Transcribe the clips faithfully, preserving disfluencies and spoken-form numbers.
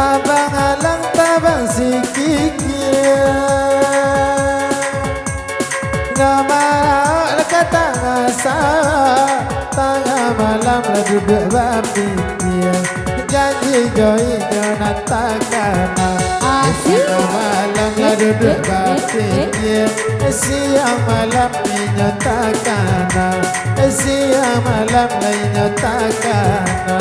Abang alang tabang sikikia, nyo maraok ka tangah sawah. Tangah malam lah duduak bapikia, janji jo inyo nan takana. Asik. Tangah malam lah duduak bapikia, siang malam inyo takana. Siang malam lah inyo takana.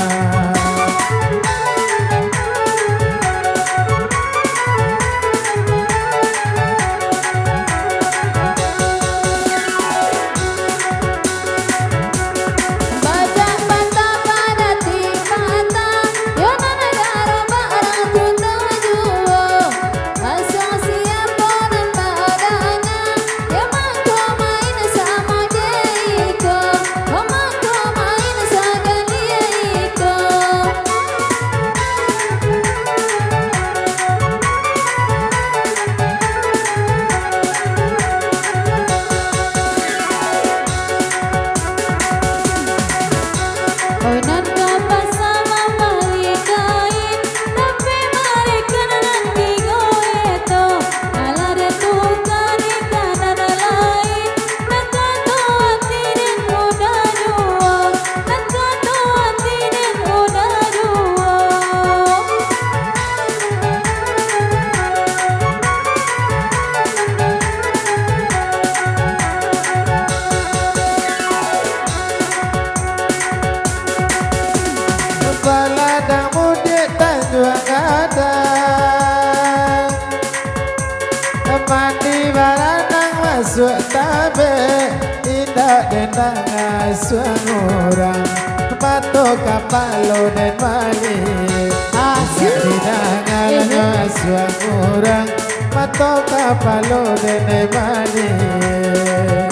Bajak patah badati patah, yo nan garobak urang tu tajuo. Asuang siapo nan badanga, yo mangko main samo jo iko, yo mangko main sagali iko. Oi nan ka pasa mambali kain, tapi mareka nan tigo eto, alah den tukar di kanan lain, nan kato ati den mudah juo, nan kato ati den mudah juo. Baladang mudiak Tanjuang Gadang, mandi baranang masuak tabek, indak den danga asuang urang, mato kapalo den maliek. Asik. Indak den danga asuang urang, mato kapalo den maliek.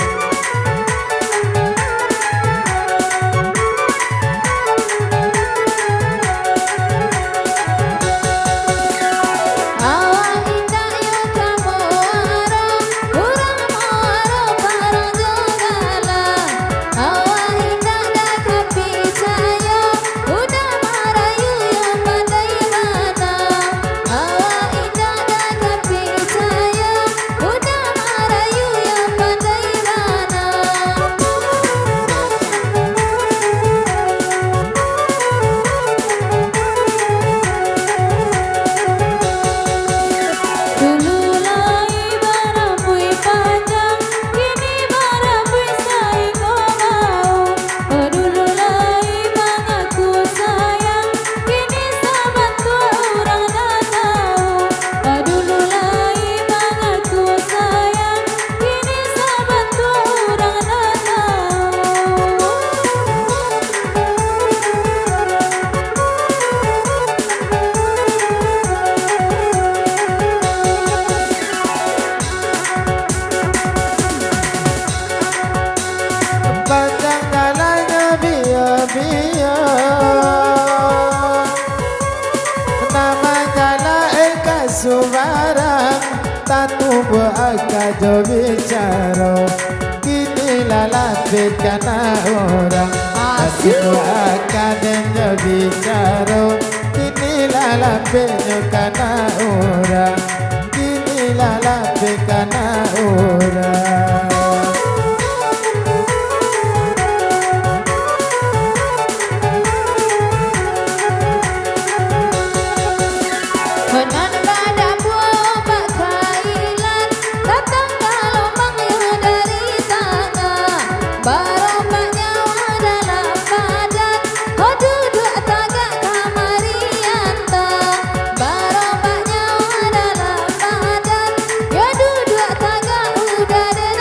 Awak indak yo ka muaro, urang muaro parang jo gala. Awak indak ka picayo, budak marayu yo pandai bana. Awak indak ka picayo, budak marayu yo pandai bana. Dulu lai barambuik panjang, kini barambuik sainggo bahu. Oh, dulu lai mangaku sayang, kini sabantuak urang ndak tahu. Oh, dulu lai mangaku sayang, kini sabantuak urang ndak tahu. Panjang jalannyo biyo-biyo, nan manjalaki ka subarang, tatumbuak aka jo bicaro, kini lah lapeh ka anak urang. Asik. Tatumbuak aka den jo bicaro, kini lah lapehnyo ka anak urang. Kini lah lapeh ka anak urang. Nan badabua bakailan, datang galombang yo dari tangah. Barobak nyawa dalam badan, ho duduak tagak kamari antang. Barobak nyawa dalam badan, yo duduak tagak udah den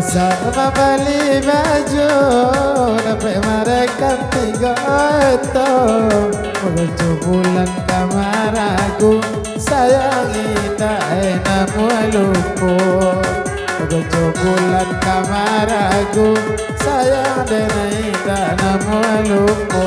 Sa mambali baju, dapek marekam tigo oto. Baco bulan ka maragu, sayang indak namuah lupo. Baco bulan ka maragu, sayang den indak namuah lupo.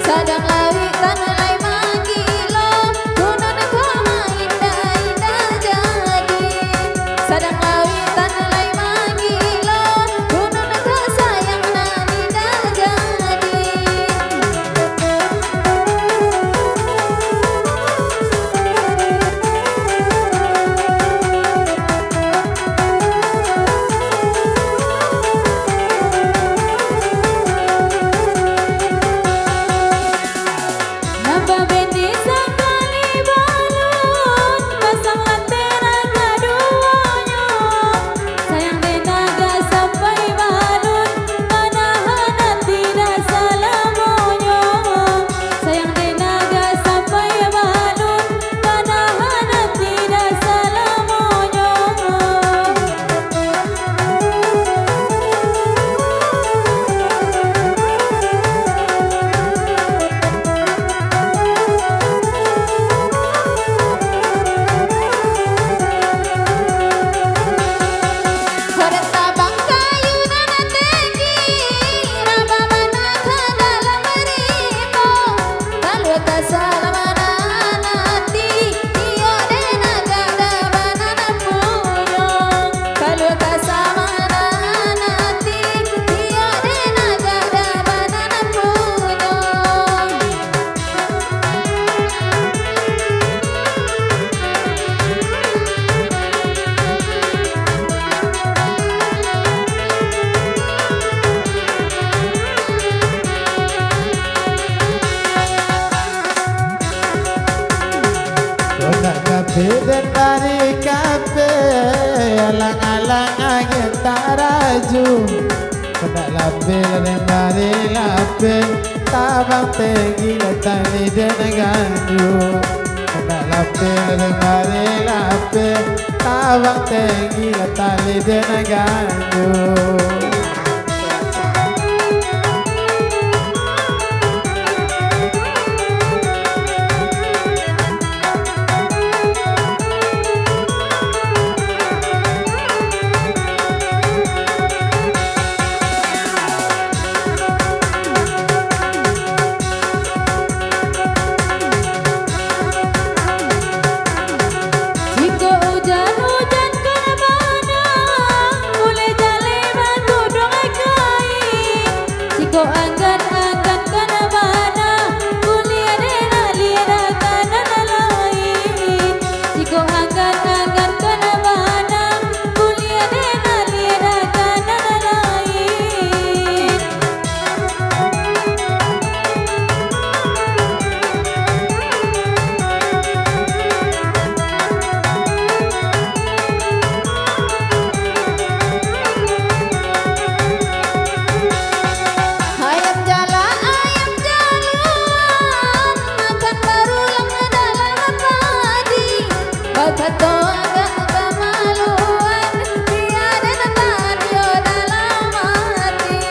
Sadang lawik tan lai manggilo, gunun ko maindak-indak jadi. Sadang lawik tan lai manggilo, gunun ko sayang nan indak jadi. Nambah bini sakali balun, pasang lantera kaduonyo. Sayang den agak sampai balun, panahan ati dak salamonyo. Sayang den agak sampai balun, panahan ati dak salamonyo. Harta bangkayu nan tinggi, rabah bana ka dalam rimbo. Kaluah ka salamanan ati, iyo den agak dak bana nan punyo. Kaluah ka salamanan ati, iyo den agak dak bana nan punyo. Kok dak kape den bari kape, alang-alang angin taraju. Kok dak lape den bari lape, tabang tenggi lah tali den ganju. Kok dak lape den bari lape, tabang tenggi lah tali den ganju. Jikok ujan-ujan kana bana, buliah jaleh batuduang kain. Jikok anggan-anggan kana bana, buliah den aliah ka nan lain. Jikok anggan-anggan kana bana, buliah den aliah ka nan lain. Ayam jalak, ayam jaluan, makan barulang dalam padi. Bakato agak kamaluan, bia den tanyo dalam ati.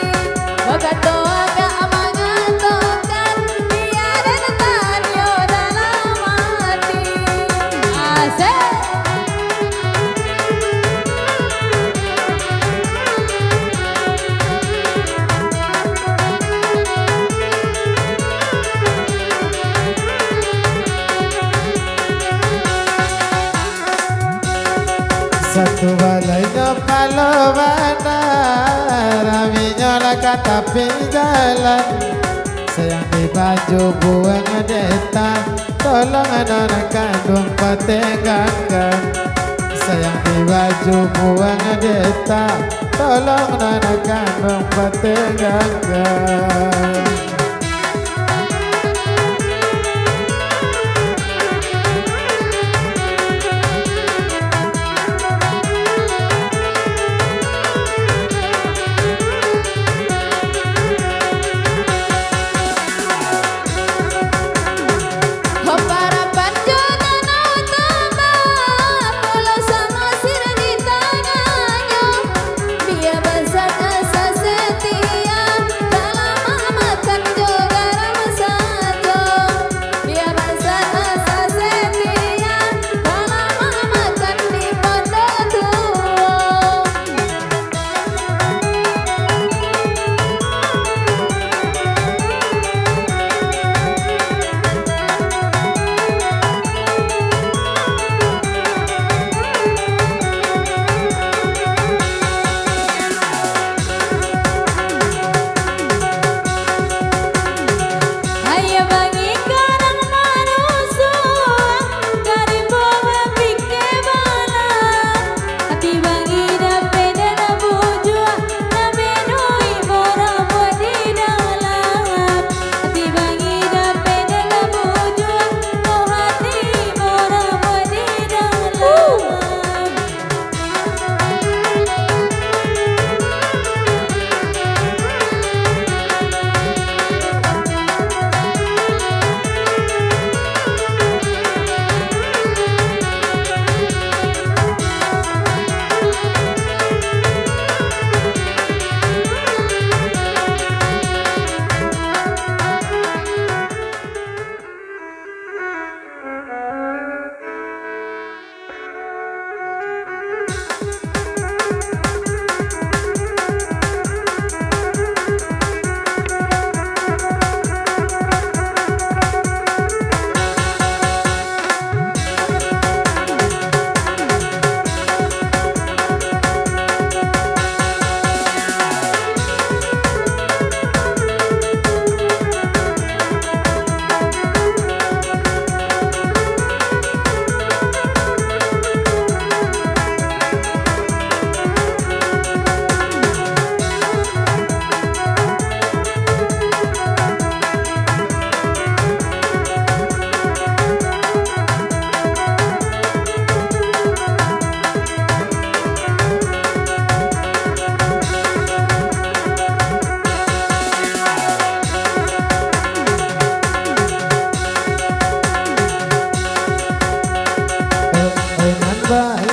Bakato agak mangatokan, bia den tanyo dalam ati. Asik. Satu balai nyo palo bana, raminyo lah ka tapi jalan. Sayang di baju buang deta, tolong nan kanduang patenggakan. Sayang di baju buang deta, tolong nan kanduang patenggakan.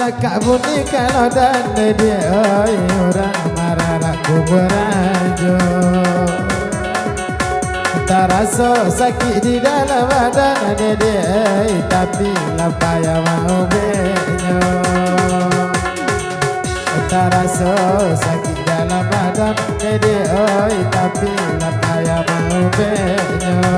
Kak bunyi kalau dan dedek, oi, urang mararak kuburan jo. Taraso sakik di dalam badan dedek, oi, tapi lah payah maubeknyo. Taraso sakik dalam badan dedek, oi, tapi lah payah maubeknyo.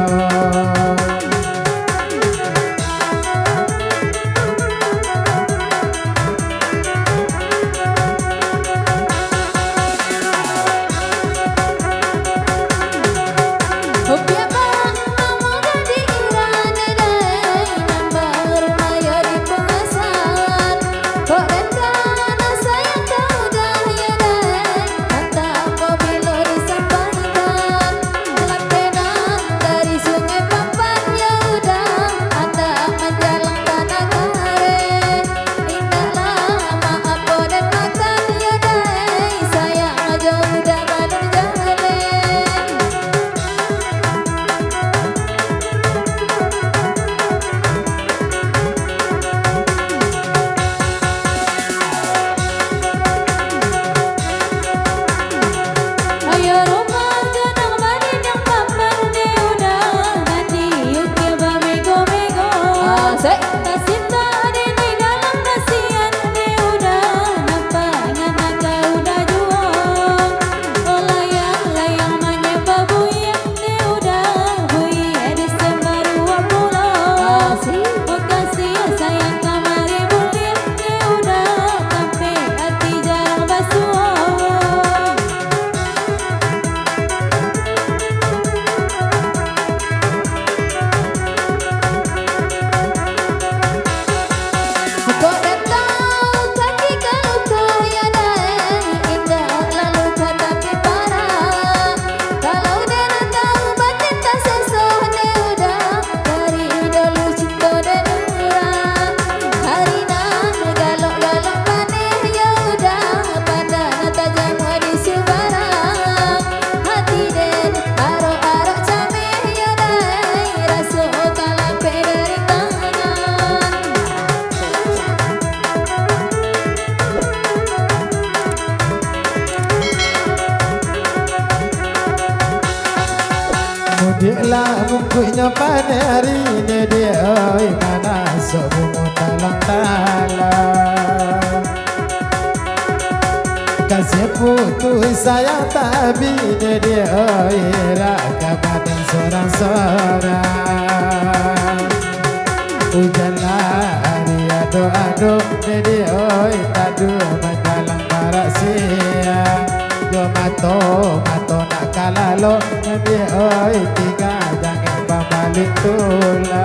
Ayo rumah gadang bani nang papan ne udah, nanti yuk dia bamego-mego. Asik. Kasih tak ada di dalam kasihan ne udah, nampak ngana ka udah juo. Oh layang-layang manyambuik buih ne udah, buih Desember dua puluh. Asik. Oh kasih sayang kamari buliah ne udah, tampek ati jarang basuo. Kok datang kaki ka luko, yo dai, indak lalu ka tapi parak. Kalau dek nak tahu batin taseso, dek udah dari dulu cinto dek nurang. Hari nan galok-galok paneh, yo udah, pandan tajam di subarang. Hati den arok-arok cameh, yo dai, raso ka lapeh dari tangan. Mudiaklah mungkuiknyo paneh ari, dedek oi, manasok bungo talang-talang. Kasiah putuih sayang tabik, dedek oi, rak ka badan sorang-sorang. Ujan lah ari ado-ado, dedek oi, taduah manjalang parak siang. Jo mato, mato nak ka lalok, dedek oi, tingga jangek bambaleh tulang.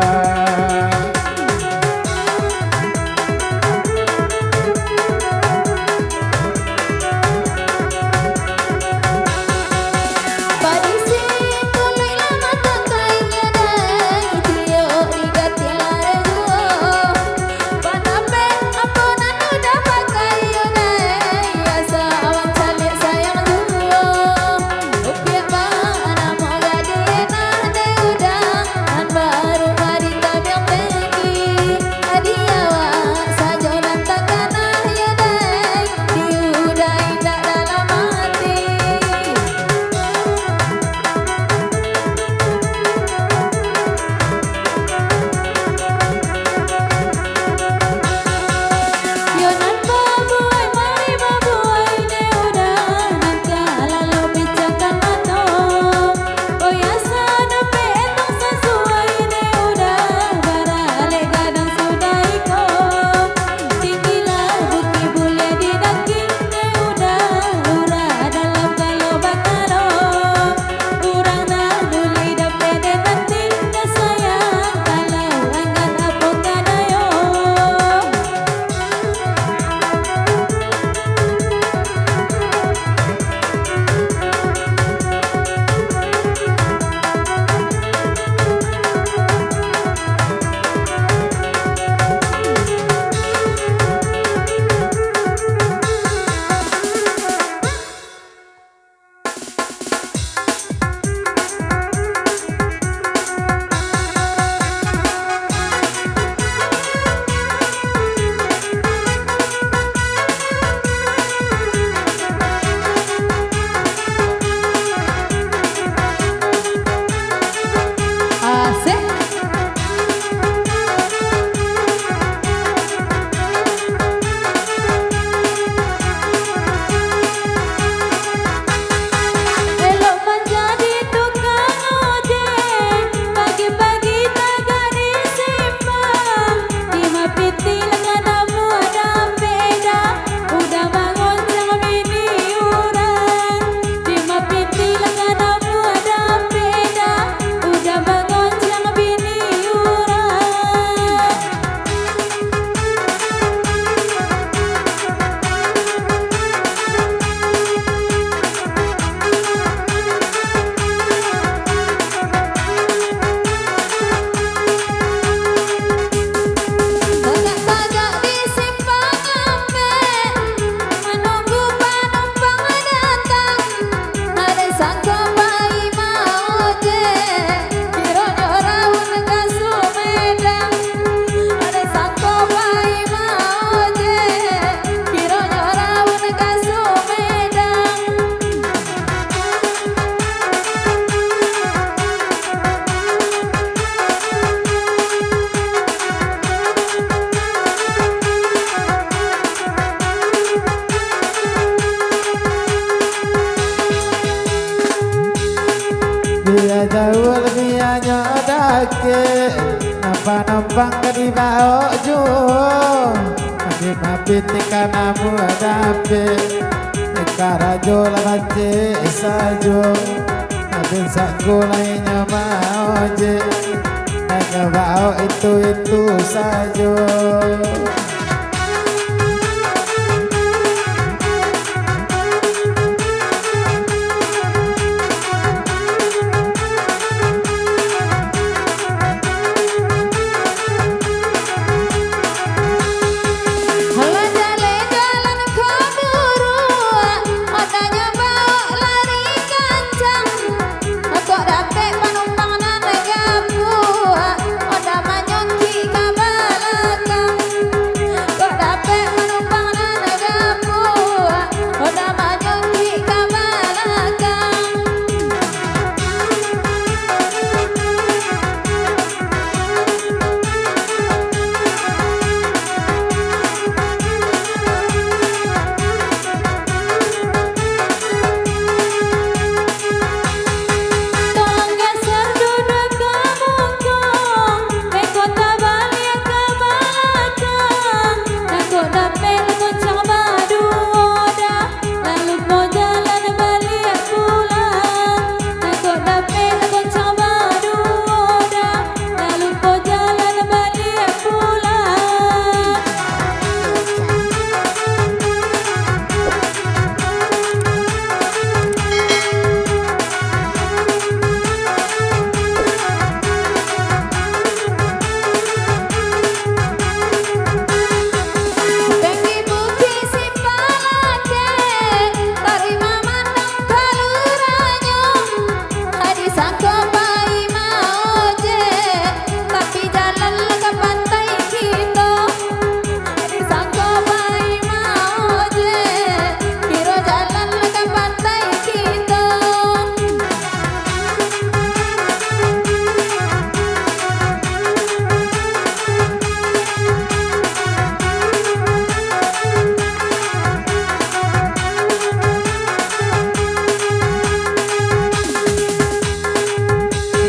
Panumpang ka dibaok juo, tapi mapitih ka namuah dapek. Karajo lah bacik sajo, tapi sakulah inyo maojek, hanyo baok itu-itu sajo. Lah jaleh jalan ka buruak, ondonyo baok lari kancang. Kok dapek panumpang nan gapuak, onda manyongkik ka balakang. Kok dapek panumpang nan gapuak, onda manyongkik ka balakang. Tolong geser duduak ka muko, beko tabaliak ka balakang. Takuk dapek goncang baduo dah, lalu po jalan baliak pulang. Takuk dapek goncang baduo dah, lalu po jalan baliak pulang. Tinggi bukik Simpang Lakek, taruih mamandang ka lurah nyo. Disangko pai maojek, tapi jalan ka pantai kito. Disangko pai maojek, kiro jalan ka pantai kito.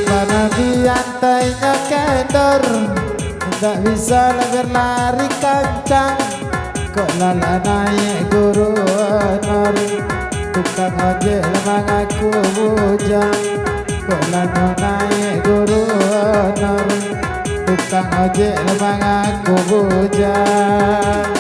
Panambian tainyo kendor, indak bisa lai berlari kancang. Kok lah lah naiak gubernur, tukang ojek lah mangaku bujang. Kok lah lah naiak gubernur, tukang ojek lah mangaku bujang.